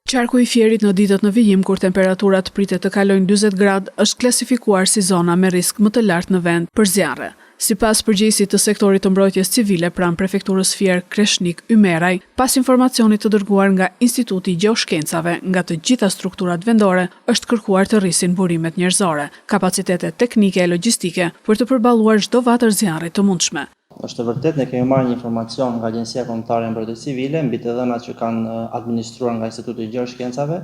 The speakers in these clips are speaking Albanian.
Qarku i Fierit në ditët në vijim kur temperaturat pritet të kalojnë 40 gradë është klasifikuar si zona me risk më të lartë në vend për zjarre. Sipas përgjegjësit të sektorit të mbrojtjes civile pranë prefekturës Fier, Kreshnik Ymeraj, pas informacionit të dërguar nga Instituti i Gjeoshkencave nga të gjitha strukturat vendore është kërkuar të rrisin burimet njerëzore, kapacitetet teknike e logjistike për të përballuar çdo vatër zjarri të mundshme. Është e vërtetë, ne kemi marrë një informacion nga Agjencia Kombëtare e Mbrojtjes Civile mbi të dhënat që kanë administruar nga Instituti i Gjeoshkencave,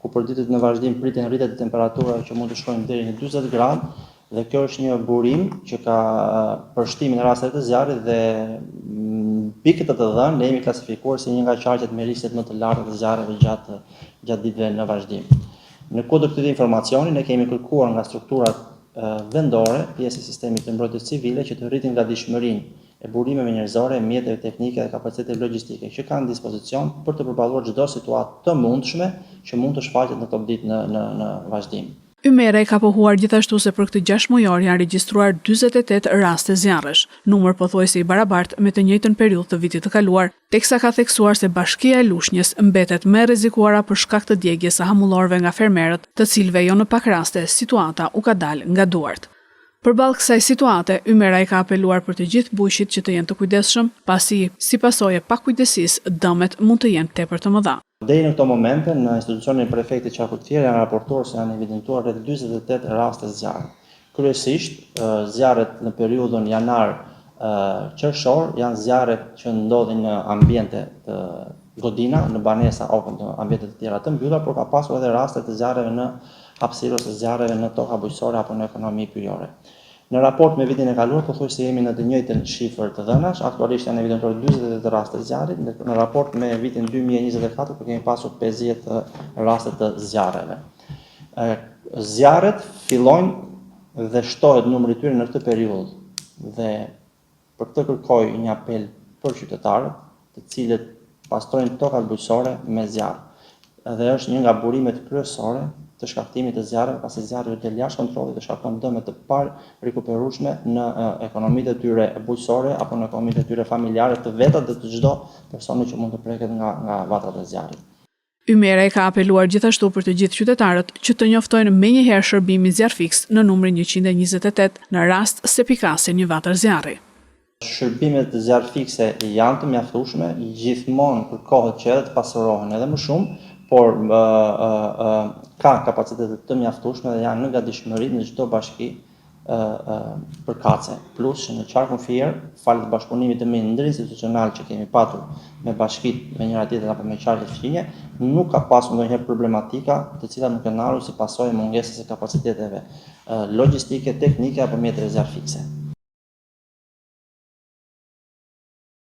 ku për ditët në vazhdim priten rritje të temperaturave që mund të shkojnë deri në 40 gradë dhe kjo është një burim që ka për shtimin e rasteve të zjarrit dhe mbi këtë të dhënë ne jemi klasifikuar si një nga qarqet me risqet më të larta të zjarreve gjatë gjatë ditëve në vazhdim. Në kuadër të këtij informacioni ne kemi kërkuar nga strukturat vendore, pjesë e sistemit të mbrojtjes civile që të rritin gatishmërinë e burimeve njerëzore, mjeteve teknike dhe kapaciteteve logjistike që kanë në dispozicion për të përballuar çdo situatë të mundshme që mund të shfaqet në këto ditë në në në vazhdim. Ymeraj ka pohuar gjithashtu se për këtë gjashtëmujor janë regjistruar 48 raste zjarresh, numër pothuajse i barabartë me të njëjtën periudhë të vitit të kaluar, teksa ka theksuar se Bashkia e Lushnjës mbetet më e rrezikuara për shkak të djegies së hamullorëve nga fermerët, të cilëve jo në pak raste situata u ka dalë nga duart. Përballë kësaj situate, Ymeraj ka apeluar për të gjithë bujqit që të jenë të kujdesshëm, pasi si pasojë e pakujdesisë dëmet mund të jenë tepër të mëdha. Deri në këto momente, në institucionin e prefektit të qarkut Fier janë raportuar se janë evidentuar rreth 48 raste zjarri. Kryesisht, zjarret në periudhën janar qershor janë zjarre që ndodhin në ambiente të godina, në banesa apo në ambiente të tjera të mbyllura, por ka pasur edhe raste të zjarreve në hapësirë ose zjarreve në toka bujqësore apo në ekonomi pyjore. Në raport me vitin e kaluar, pothuajse jemi në të njëjtën shifër të dhënash, aktualisht janë evidentuar 48 raste zjarri, në raport me vitin 2024 ku kemi pasur 50 raste të zjarreve. Zjarret fillojnë dhe shtohet numri i tyre në këtë periudhë dhe për këtë kërkoj një apel për qytetarët, të cilët pastrojnë tokat bujqësore me zjarr. Dhe është një nga burimet kryesore të shkaktimit të zjarreve, pasi zjarri u del jashtë kontrollit dhe shkakton dëme të parikuperueshme në ekonomitë e tyre bujqësore apo në ekonomitë e tyre familjare të vetat dhe të çdo personi që mund të preket nga nga vatrat e zjarrit. Ymeraj ka apeluar gjithashtu për të gjithë qytetarët që të njoftojnë menjëherë shërbimin zjarrfikës në numrin 128 në rast se pikasin një vatër zjarri. Shërbimet zjarrfikëse janë të mjaftueshme, gjithmonë kërkohet që edhe të pasurohen edhe më shumë, por ka kapacitete të mjaftueshme dhe janë në gatishmëri në çdo bashki përkatëse. Plus që në qarkun Fier, falë bashkëpunimit të mirë ndërinstitucional që kemi patur me bashkitë, me njëra tjetrën apo me qarqet fqinje, nuk ka pasur ndonjëherë problematika të cilat nuk janë ardhur si pasojë e mungesës së kapaciteteve logjistike, teknike apo mjeteve zjarrfikëse.